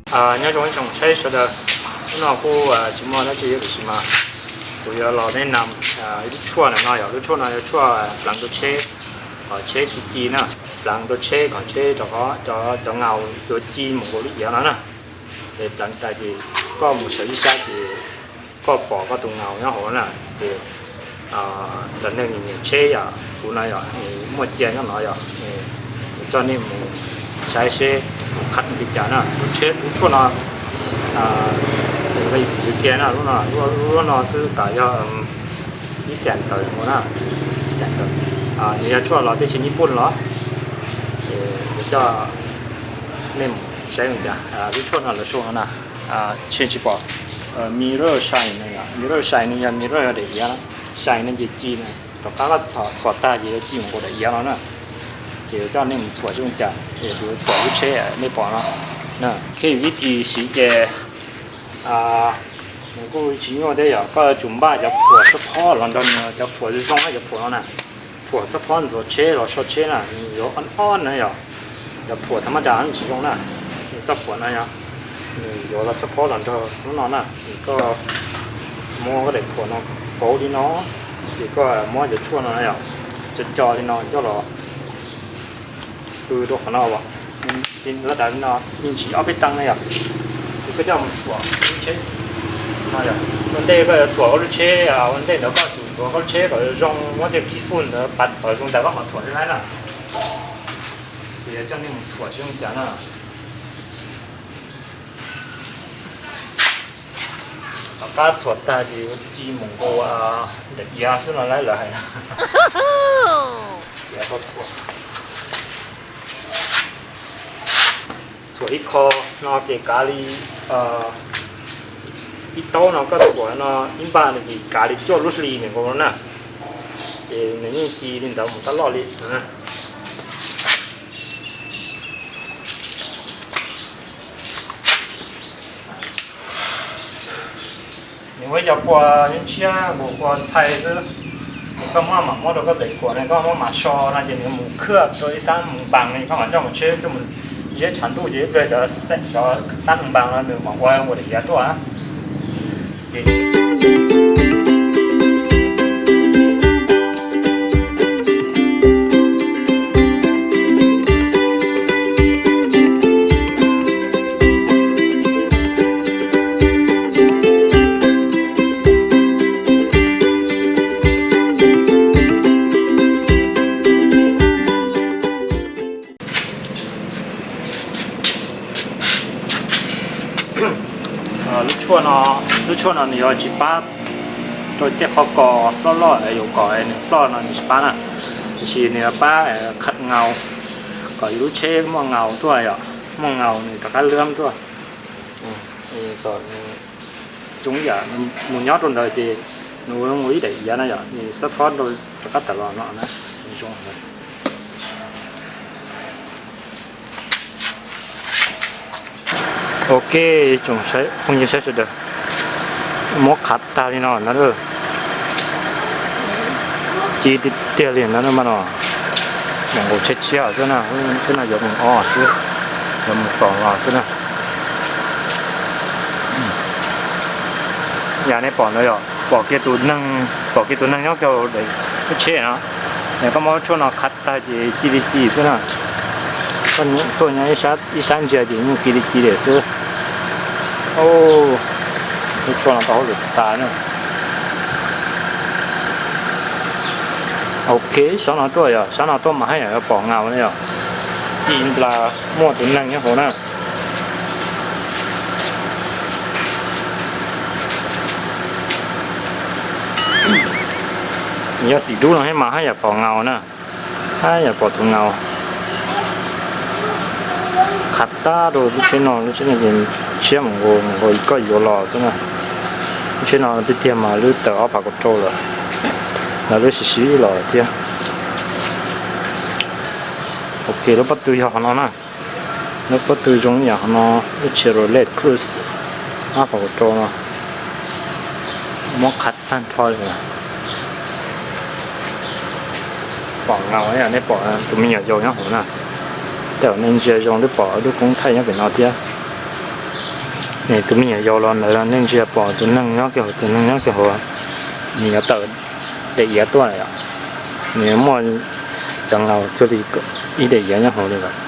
Nyob zoo ib tsoom saib sawv daws, hnub no kuj tsis muaj dab tsi tiam sis mas kuv yuav los nej nam ib lub tshuaj no no yog lub tshuaj no yog tshuaj pleev rau tsheb, kom tsheb ci ci na, pleev rau tsheb kom tsheb rov qab cov ngaus yuav ci mus nkaus lub iav no na. Es pleev tas ces koj mus sawv ib sab ces koj pom koj tus ngaus nyob hauv na. Ces cov neeg nyiam tsheb yom, kuv no yog muaj cia nyob no yog, kuv coj nej mus saib seb mus qhab li cas na. Lub tshuaj no, kuv tias na, lub no xwb tas yog ib xees tawm mus na, ib xees tawm. Nws yog tshuaj los teb chaws Nyij Pooj los. Kuv coj nej mus saib li cas lub tshuaj no lawv sau no na. Tsis tsis pom mirror shine no yog mirror shine no yog mirror yog daim iav, shine no ces ci na. Tom qab koj txhuam tag ces yuav ci mus nkaus daim iav no na. Ces yuav coj nej mus txhuam zoo cas es kuv yuav txhuam lub tsheb nej pom no. Kheej vib tis siv ces nws kuj tsis nyuaj thiab yog koj yuav tsum npaj cov phuam xab phob los nrog nws, cov phuam zoo zoo cov phuam no na. Phuam xab phob ntxuav tsheb los so tsheb na, nws yuav ob ob na yog, cov phuam thaum maj das tsis zoo na. Nws txoj phuam no yog, nws yuav los xab phob los nrog lub no na. Nws koj muab koj daim phuam no pauv li no, ces koj muab cov tshuaj no yog, co co li no coj los pw rau qhov no. Lub dav li no me ntsis ob peb teev na yog, ces koj coj mus txhuam lub tsheb no yog. Ua ntej koj yuav txhuam koj lub tsheb, ua ntej ntawd koj tsum ntxuav koj lub tsheb kom zoo, muab tej khib fwj ntawd pas kom zoo tas koj mam txhuam li laib na. Ces yuav coj nej mus txhuam seb zoo cas na. Tom qab txhuam tag ces yuav ci mus nkaus daim iav xwb no lawv hais. Txhuam ib qho no ces kav li ib taub no koj txhuam no ib npaj no ces kav li cuaj lub hli nws nkaus no na. Ces nws yeej ci li ntawd mus tab loj li. Nws ua ib co kua ntshiab nkaus kua ntxhais xwb. Ces koj muab mam muab rau koj pem kuam ne, koj muab mam so no ces nws mus khwb rau ib xab mus npas ne, koj mam coj mus tsheb coj mus ziab tshav ntuj ces ib pliag cov xab mus npas no nws mam ua ua daim iav tuaj. Lub tshuaj no, lub tshuaj no nws yuav tsis pab rau tej qhov kos ploj loj yuav kom nws ploj no nws tsis pab na, tiam sis nws yuav pab qhab ngaus, kom yus lub tsheb muaj ngaus tuaj yom, muaj ngaus nws rov qab lwb tuaj. Kom nws zoo yam mus nyob rau ntawd ces nws ua zoo ua ib daim iav na yom, nws xab thob rau rov qab tawm los no na, nws zoo ntawd. Ok, tsoom phooj ywg saib sawv daws, muab qhav tag li no na, ci tiag tiag li na mas no, mus nkaus tsheb tshiab xwb na, tsheb no yuav mus ob xwb, yuav mus xom los xwb na. Yam nej pom ntawd yog pom kiag tus neeg, pom kiag tus neeg nyob kiag lub tsheb no, yog koj muab tshuaj no qhav tag ces ci li ci xwb na. Koj tuaj nyob ib sab ntsia ces yeej ci li ci li xwb. Lub tshuaj no tau hauj lwm tas na. Ok, sab no tuaj yog, sab no tuaj mas haj yam yuav pom ngaus na yog, ci nplas muaj tus neeg nyob hauv na. Yog xim dub no thiab mas haj yam pom ngaus na, haj yam pom tus ngaus. Qhav tag rau lub tsheb no, lub tsheb no ces tshiab mus nkaus, mus nkaus koj yuav los xwb na. Lub tsheb no tiag tiag mas lub tawm ob phav kaum rau lawm, los lub sib sib los thiab. Ok, lub pob tw yog qhov no na. Lub pob tw zoo ib yam qhov no, lub Chevrolet Cruze ob phav kaum rau no. Muab qhav tag nrho li. Pom ngaus, nej pom tus me nyuam yaus nyob hauv na. Tej zaum nej ntsia zoo twb pom lub koob thaij nyob pem no thiab. Tus me nyuam yaus los ntawd nej ntsia pom tus neeg nyob kiag hauv, tus neeg nyob kiag hauv, nws yuav tawm daim iav tuaj lawm yom. Nws muaj cov laus thiaj li ib daim iav nyob hauv li lawm.